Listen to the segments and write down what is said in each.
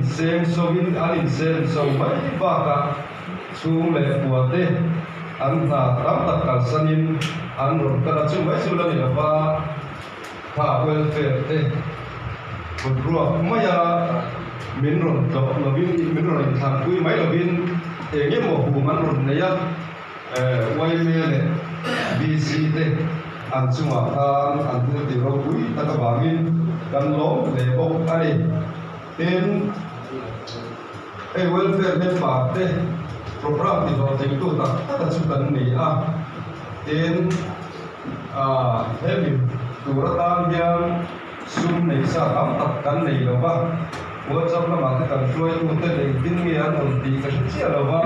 inseng sovin an insem so mai bakah chhung leh kua te an hna tam tak kalsanin an rawn kal a, chu mai chu la ni lova kha welfare te kut ruak maia min rawn tlawh lovin min rawn inthlanpui mai lovin eng emaw hum an rawn nei a. Yma leh BC te an chungah khan an thil tih ropui tak avangin kan lawm hle bawk a ni. Tin, hei welfare member te programme ti hlawhtlingtu tak taka chu kan ni a. Tin, hemi tur atan hian sum nei sa tam tak kan nei lo va, WhatsApp lamah te kan hruaitute engtin nge an rawn tih ka hre chiah lo va.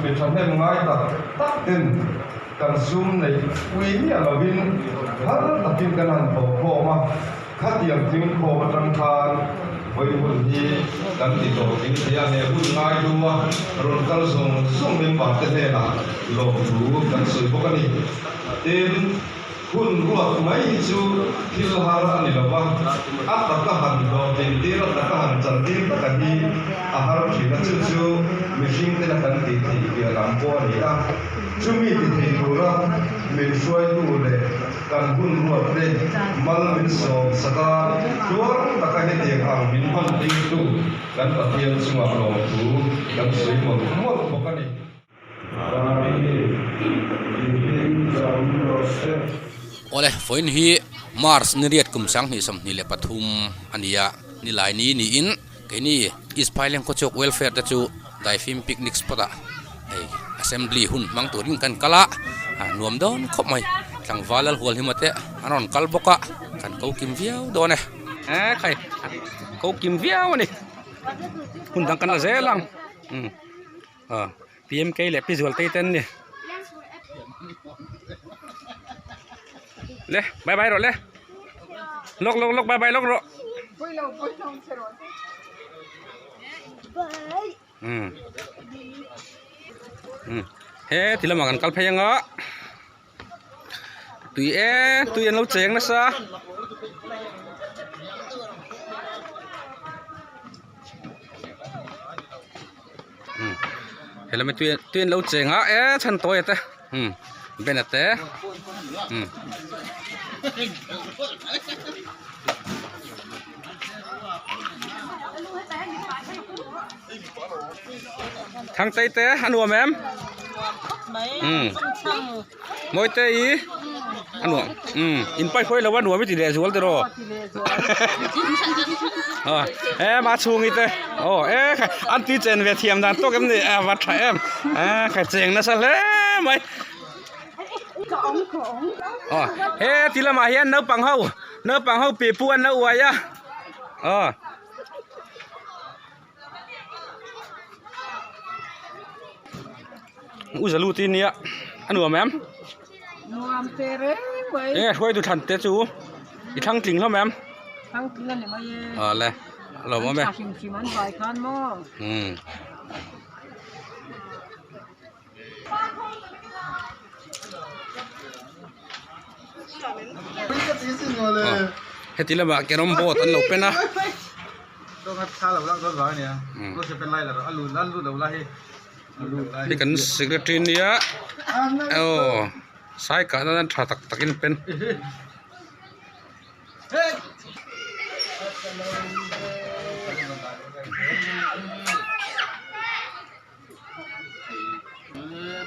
Mi thahnem ngai tak tak ten kan sum neih pui miah lovin phal takin kan han thawh khawm a, khatiang thing khawm atang khan vawi hun hi kan ti tawh thing thei a, he hun ngai dua rawn kal zawng zawng member te hnenah lawmthu kan sawi bawk a ni. Tin. Hun ruat mai hi chu thil har a ni lo va, a taka han hlawhtlin tir, a taka han chan tir taka hi a har thin a, chu chu mihring tena kan tih theih piah lam pawh a ni a. Chumi ti thei tura min hruaitu leh kan hun ruat te mal min sawm sak a, tluang taka hetiang ang min hman tirtu kan Pathian chungah lawmthu kan sawi mawlh mawlh bawk a ni. Awle, vawiin hi March ni riat kum 2023 a ni a, nilai ni niin keini East Phaileng Khawchhuak Welfare te chu Daifim Picnic Spot ah hei Assembly hun hmang turin kan kal a, nuam dawn khawp mai, tlangval Lalhual hima te an rawn kal bawk a, kan ko kim viau dawn e. E khai, ko kim viau a ni, hun dang kan la zel ang. PMK leh Pi Zualtei te an ni. Le bye bye rawh le. Lawk lawk lawk bye bye lawk rawh. Um. Um. He ti lamah kan kal phei anga. Tui e tui an lo cheng nasa. Helami tui tui an lo cheng a e chhan tawi a te umm ben a te umm. Thangtei te a nuam em? Umm Mawite i a nuam umm in pai khawi lo a nuam i ti leh zual tiraw e ma chhungi te aw e khai an tui chen ve thiam dan tawk em ni a va tha em e khai cheng nasa hle mai aw he ti lamah hian naupang ho naupang ho pipu an lo uai a aw. U zalu te nia a nuam em nuam te reng mai enge hruai tu thlan te chu i thlang tling hlawm em thlang tling a ni mai e awle a lawm awm e tha hrim hrim an vai khan maw umm heti lamah carrom board an lo pen a. Hei kan secretary nia aw sai kah nan tha tak tak in a pen.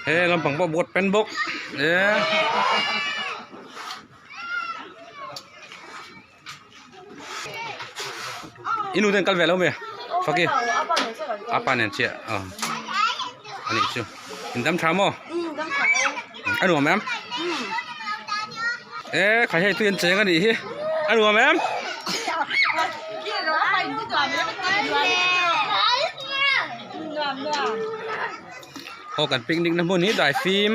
He lampang pawh board pen bawk e. I nu ten kal ve lo mi faki apa nen chiah aw anih chu in dam tha maw a nuam em e khai hei tui an cheng anih hi a nuam em. Aw kan picnic na hmun hi daifim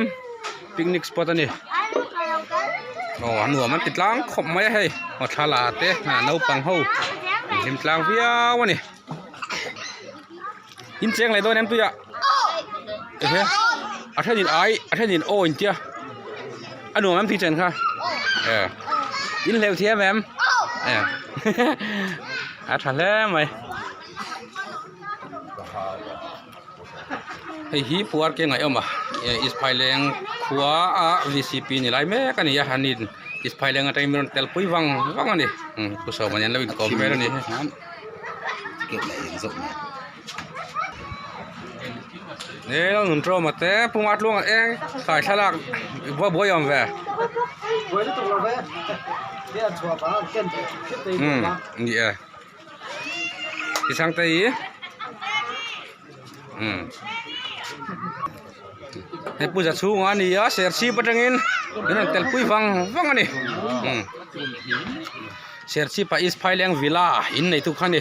picnic spot a ni aw a nuam an ti tlang khawp mai a hei aw thla te ah naupang ho an hlim tlang viau a ni in cheng leh dawn em tuiah ehe a thenin ai a thenin aw in tia a nuam em tui chen kha e in hleuh thiam em e. A tha hle mai. Hei hi puar ke ngaih awm a East Phaileng khua a VCP ni lai mek a ni a an in East Phaileng atangin min rawn tel pui vang vang a ni pu sawma nen an lo inkawm vel a ni. He nun tawma te pu nga tluanga eng tlai thlalak va buai awm ve umm ni e ti chang te hi umm he puja chhungah a ni a serchhip atangin min rawn tel pui vang vang a ni umm serchhip ah east phaileng villa in nei tu kha a ni.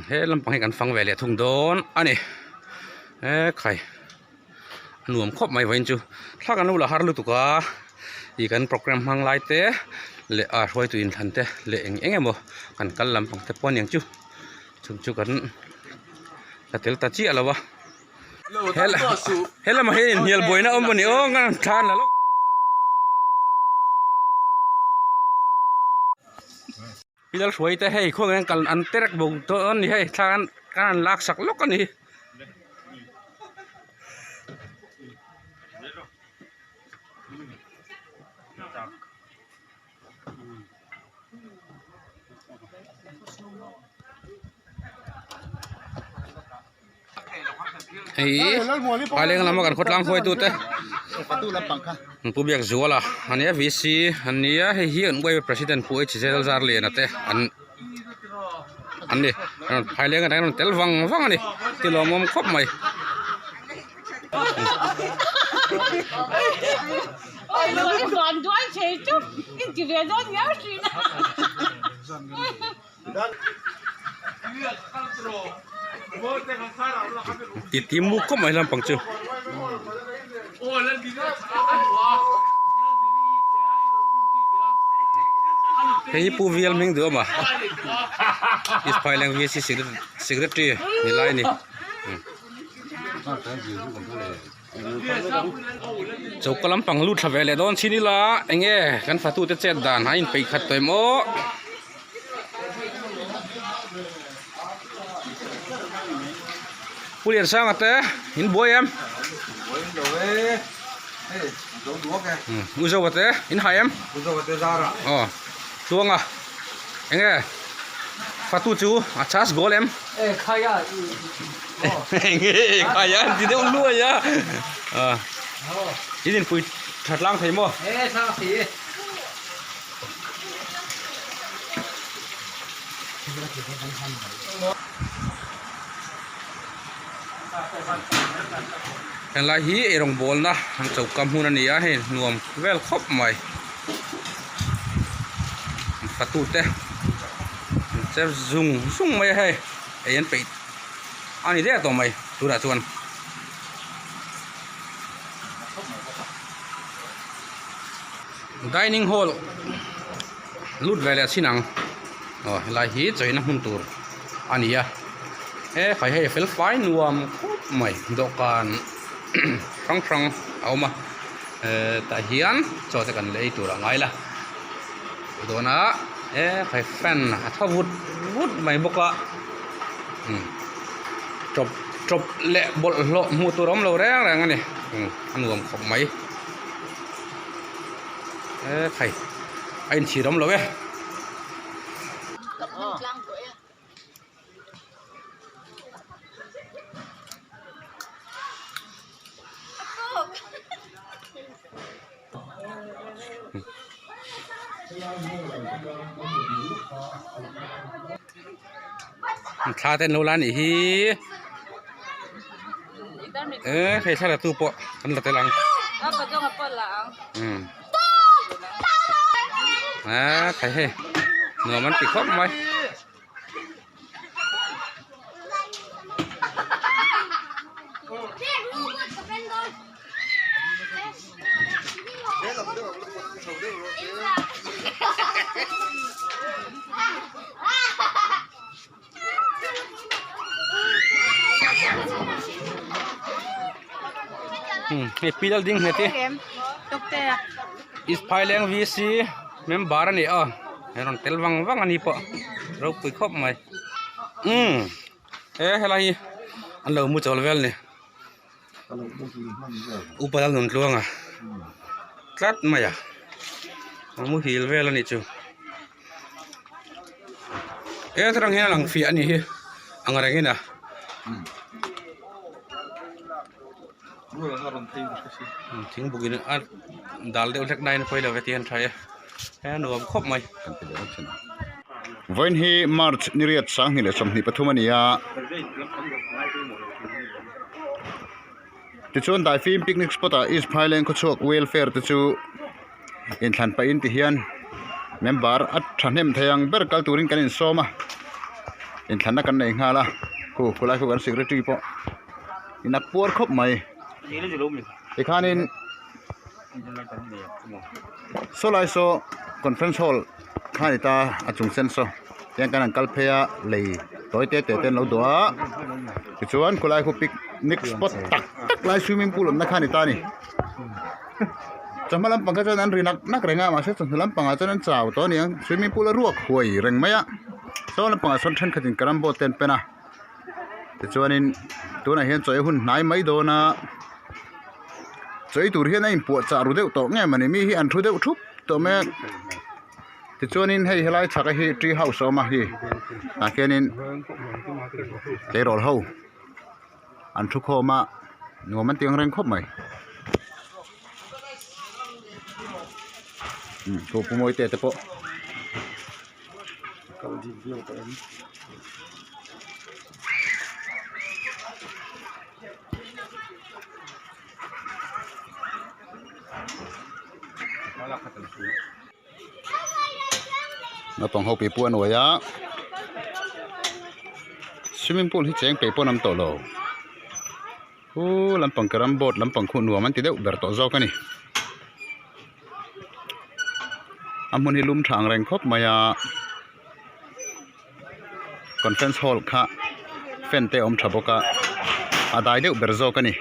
He lampang hi kan fang ve leh thung dawn a ni ekhai a nuam khawp mai vawiin chu thla kan lo la har lutuk a ih kan programme hmang lai te leh a hruaitu inthlan te leh eng eng emaw kan kal lampang te pawh a niang chu chung chu kan la tel ta chiah lo a. He lamah hian inhnial buaina awm a ni aw ngan thla la lawk. Pilal hruai te hei khuang hian kal an terek bo dawn a ni hei thla an an lak sak lawk a ni. Hei Phaileng lama kan khawtlang hruaitute Pu Biakzuala a nia VC a nia hei hi an uai President Pu H Zel Zarliana te an an ni Phaileng atangin an rawn tel vang vang a ni ti lawmawm khawp mai. Titi muk khawp mai lampang chu. Hei hi Pu Vial hming duh awm a East Phaileng VC Secretary ni lai a ni. Choka lampang lut thla ve leh dawn chin ila eng nge kan fatute chet dan a inpeih khat tawh em aw. Pu Liansanga te in buai em? Buai lo e. Hei zo duak e. U Zoa te in hai em? U Zoa te zara. Aw. Tluanga. Eng nge? Fatu chu a chas goal em? E khai a. Eng nge e khai a ti deuh luai a. In inpui tha tlang thei maw? E tlang thei e. Helai hi eirawng bawlna an choka hmun a ni a hei nuam vel khawp mai fatute an che zung zung mai a hei ei an peih a ni der tawh mai tunah chuan. Dining hall lut ve leh chin ang aw helai hi chawina hmun tur a ni a he khai hei fel fai nuam khawp mai dawhkan hrang hrang a awm a eh tah hian chaw te kan lei tur a ngai la dawn a he khai fan a tha vut vut mai bawk a umm tawp tawp leh bawlhhlawh hmuh tur a awm lo reng reng a ni a nuam khawp mai. E khai a inchhir awm lo e. Thla te an lo la a nih hi e hei thla la tu pawh an la tel ang umm a khai hei nuam an ti khawp mai. Hei pi lal ding nghet i East Phaileng VC member a ni a hei rawn tel vang vang a ni pawh ropui khawp mai umm he helai hi an lo mu chawl vel a ni upa lal nun tluanga tlat mai a a muhil vel a nih chu he thlalak hian a lang fiah a nih hi ang rengin a. Thing buk in a dal deuh hlek nain a pawi lo ve tih an tha e he a nuam khawp mai. Vawiin hi March ni riat sanghnih leh 23 a ni a. Tichuan Daifim picnic spot ah East Phaileng khawchhuak welfare te chu inthlan pahin ti hian member a thahnem thei ang ber kal turin kan insawm a inthlanna kan nei nghal a khu khulai khu kan secretary pawh in a puar khawp mai tikhanin saw lai saw conference hall kha a ni ta a chung sen saw tiang kan han kal phei a lei tawi te te te an lo duh a tichuan khulai khu picnic spot tak tak lai swimming pool awmna kha a ni ta a ni. Chawhma lampang kha chuan an ri nak nak reng a mahse chawhnu lampangah chuan an chau tawh a ni ang swimming pool a ruak huai reng mai a saw lampangah sawn thenkhatin carrom board te an pen a tichuanin tunah hian chaw ei hun hnai mai dawn a chaw ei tur hian a inpuah chah ru deuh tawh nge mawni mi hi an thu deuh thup tawh mai a tichuanin hei helai chhaka hi tree house a awm a hei tah khianin tleirawl ho. An thu khawm a nuam an ti ang reng khawp mai umm pu pu mawi te te pawh naupang ho pipu a nuai a swimming pool hi cheng peih pawh an awm tawh lo hu lampang carrom board lampang khuh nuam an ti deuh ber tawh zawk a ni a hmun hi lum tha ang reng khawp mai a conference hall kha fan te a awm tha bawk a a dai deuh ber zawk a ni.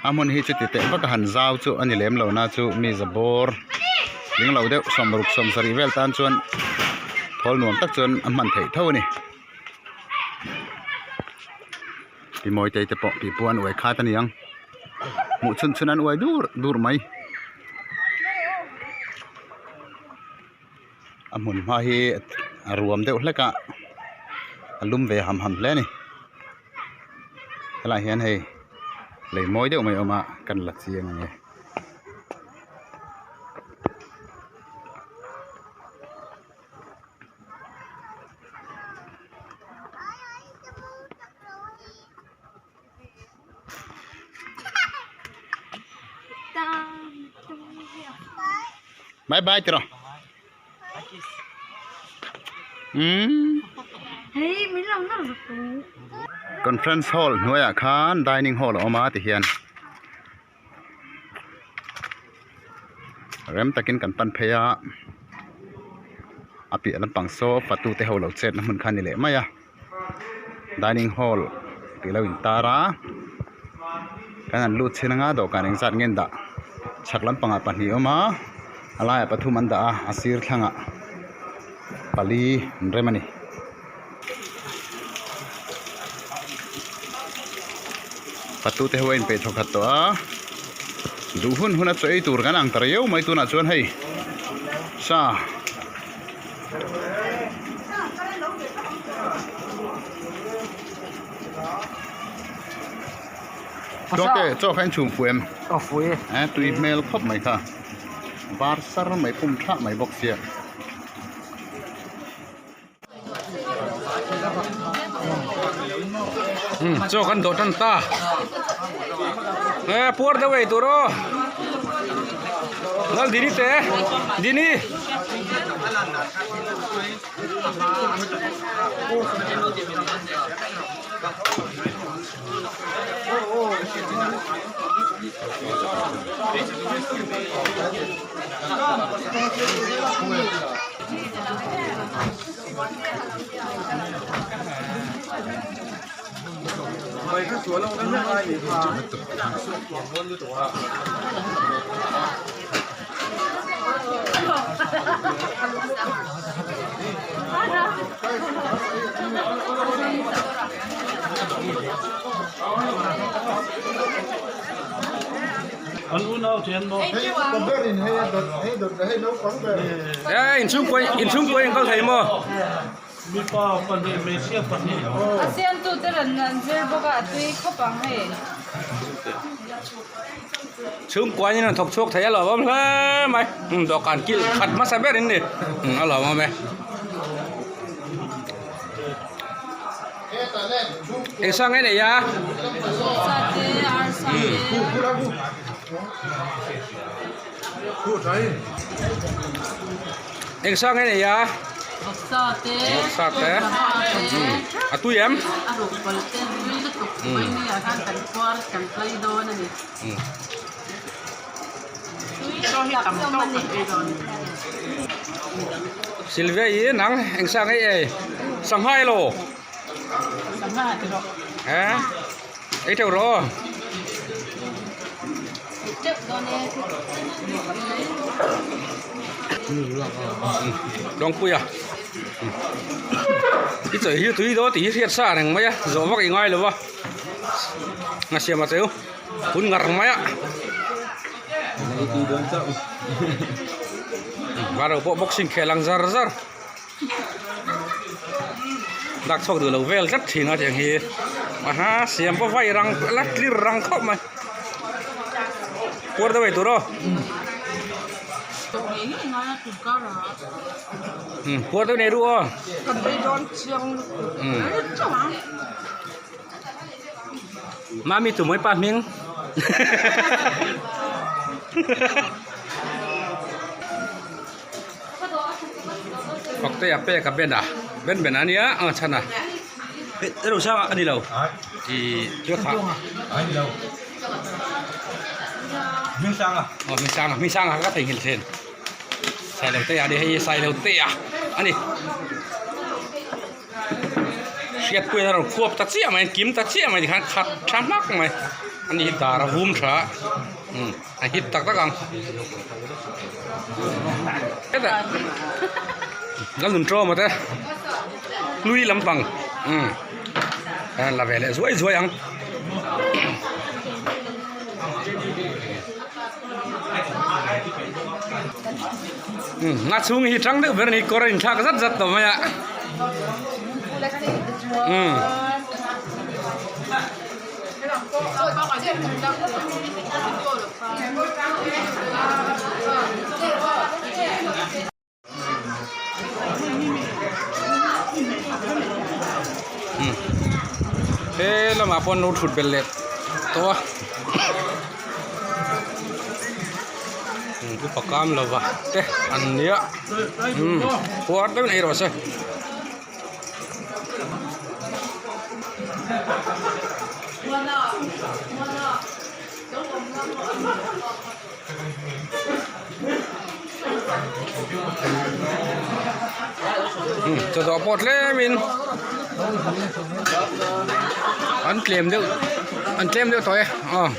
A hmun hi chuti teh vak a han zau chu a ni lem lo na chu mi za bawr tling lo deuh sawmruk sawmsarih vel tan chuan thawl nuam tak chuan a hman theih tho a ni. Pi Mawitei te pawh pipu an uai khat a ni ang hmuh chhun chhun an uai dur dur mai. A hmun hma hi a ruam deuh hlek a a lum ve ham ham hle a ni. Helaiah hian hei lei mawi deuh mai a awm a kan la chiang ang e. Bye bye tiraw. Umm. Conference hall hnuaiah khan dining hall a awm a tihian rem takin kan pan phei a a piah lampang saw fatu te ho lo chetna hmun kha a ni leh mai a. Dining hall tih lo intar a kan han lut chhin anga dawhkan engzat nge an dah chhak lampangah pahnih a awm a a laiah pathum an dah a a sir thlangah pali an rem a ni. Patu te ho a inpeih thawkhat tawh a duh hun hun a chaw ei tur kan ang ta riau mai tunah chuan hei sa. Chaw te chaw kha in chhum fu em? Aw fu e. Eh tui hmel khawp mai kha. Var sar mai pum thah mai bawk sia. Chaw kan dawh tan ta. Eh puar deuh ei tur aw. Lal Dini te Dini. E inchhungkaw inchhungkaw in kal thei maw? A siamtute rawn an zir bawk a a tui khawp ang hei. Chhungkua in an thawk chhuak thei a lawmawm hle mai dawhkan kilh khat hmasa ber in ni a lawmawm e. Eng sang nge nei a? Eng sang nge nei a? Vawksa te a tui em? Sylvia i nang eng sang nge ei? Sangha elaw? Hả? Ei theuh rawh aw. Lawngpuia i chawi hi tui dawn tih hi hriat sa reng mai a zawh vak i ngai lo va a siam a cheu hun ngar mai a var pawh boxing khel ang zar zar. Dak chhuak duh lo vel tlat thin a tiang hi aha siam pawh vai rang la clear rang khawp mai puar deuh ei tur aw puar deuh nei ru aw mami tu mai pa hming. Fakte a pek a ben a ben ben a nia a chhan a ero sang a ni lo ih chu kha aw hmingsanga hmingsanga kha ka theihnghilh thin Sailotea a ni hei Sailotea a ni hriatpuiin a rawn khuap ta chiah mai kim ta chiah mai tikhan khat tha hmak mai a ni hi dar a vum tha a. A hit tak tak ang. Hetah kan nun ṭawm a te hlui lampang umm a la ve leh zuai zuai ang. Umm a chhung hi ṭang deuh ber a ni kawr a inthlak zat zat tawh mai a umm. He lamah pawh an lo thut belh leh tawh a upa kam lova te an nia puar deuhin ei rawh se. Chawdawh pawh tlemin an tlem deuh an tlem deuh tawh e aw.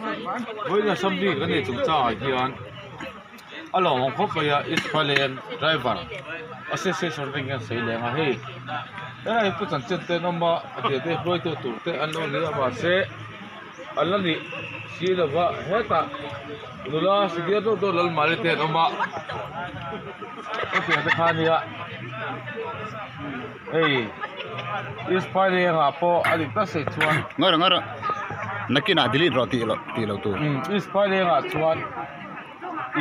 Vawiin assembly kan nei chungchangah hian a lawmawm khawp mai a East Phailen driver association ring hian sawi leng a hei helai hi pu chanchin te an awm a a tir te hruaitu tur te an lo ni a mahse an la nih si lova hetah nula sidiar deuh deuh Lalmali te an awm a hetiang te kha a nia hei East Phaileng ah pawh a dik tak sawi chuan. Ngawi rawh ngawi rawh nakinah delete rawh tih loh tih loh tur. East Phaileng ah chuan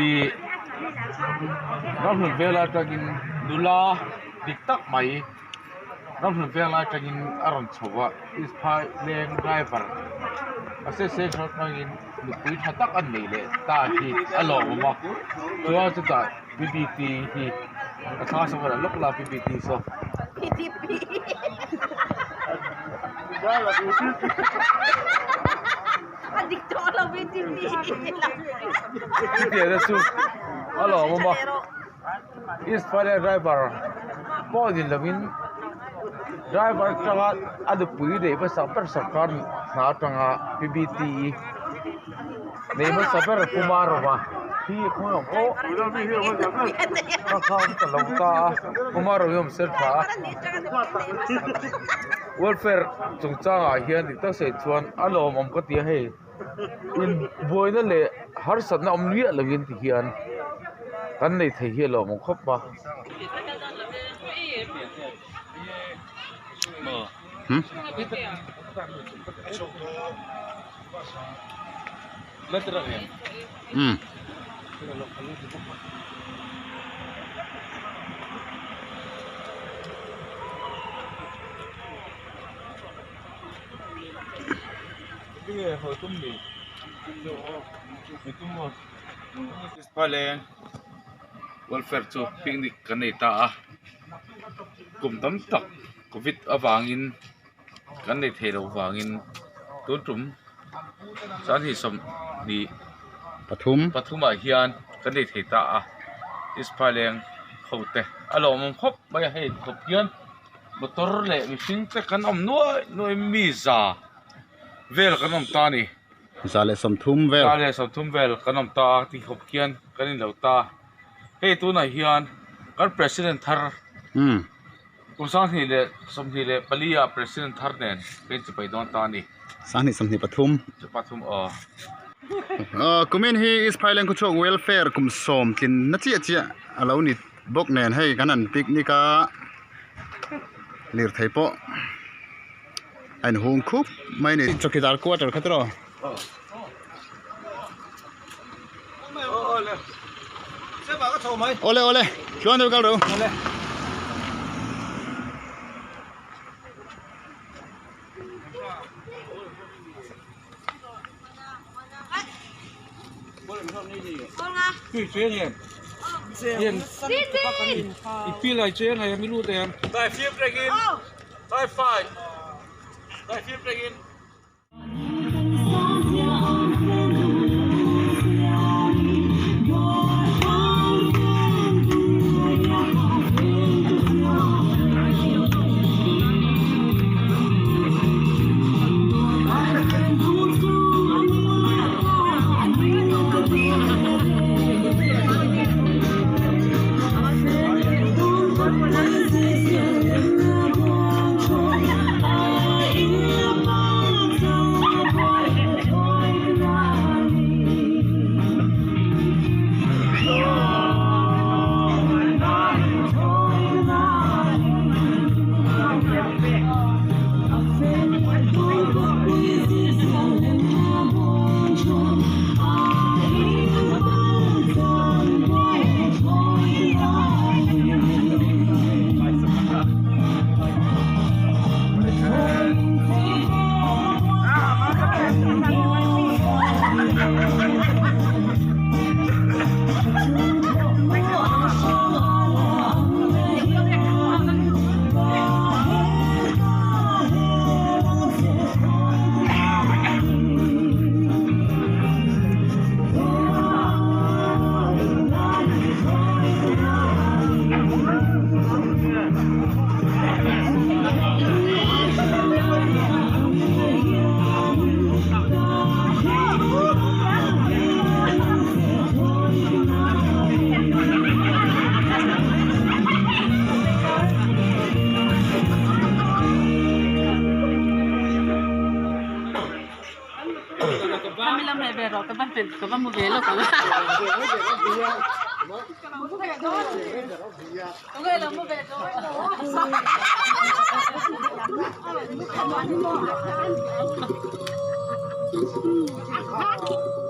ih ramhlun vel atangin nula dik tak mai ramhlun vel atangin a rawn chho a East Phaileng driver association atangin nupui tha tak an nei leh ta hi a lawmawm a chuan chutah P_B_T hi a thla sawn a lawk la P_B_T saw. Chutiang te chu a lawmawm a East Phailen driver pawh ni lovin driver atanga a nupui neih hmasa ber sorkar hna atanga P_B_T neih hmasa ber Puma Roma hi khawnge awm aw ka kha awm ta lo ta a Puma Roma hi a awm ser tha a welfare chungchangah hian dik tak sawi chuan a lawmawm ka ti a hei inbuaina leh harsatna awm miah lovin ti hian kan nei thei hi a lawmawm khawp a. Welfare chu picnic kan nei ta a kum tam tak covid avangin kan nei thei loh vangin tun tum sanghnih sawmhnih pathum pathumah hian kan nei thei ta a East Phaileng ho te a lawmawm khawp mai a hei khawp hian motor leh mihring te kan awm nuai nuai mi za vel kan awm ta a ni. Za leh sawmthum vel. Za leh sawmthum vel kan awm ta a ti khawp khian kan inlo ta. Hei tunah hian kan president thar kum sanghnih leh sawmhnih leh pali ah president thar nen kan inchipai dawn ta a ni. Sanghnih sawmhnih pathum. Pathum aw. Kumin hi East Phailen khawchhuak welfare kum sawm tlin na chiah chiah a lo ni bawk nen hei kan han picnic a lirthei pawh. A inhung khup mai a ni. Chawkidar quarter kha tiraw? Awle awle tluang deuh kal ru. ve rawh ka va ka va mu ve lawk ang. Tunge lo mu ve dawn.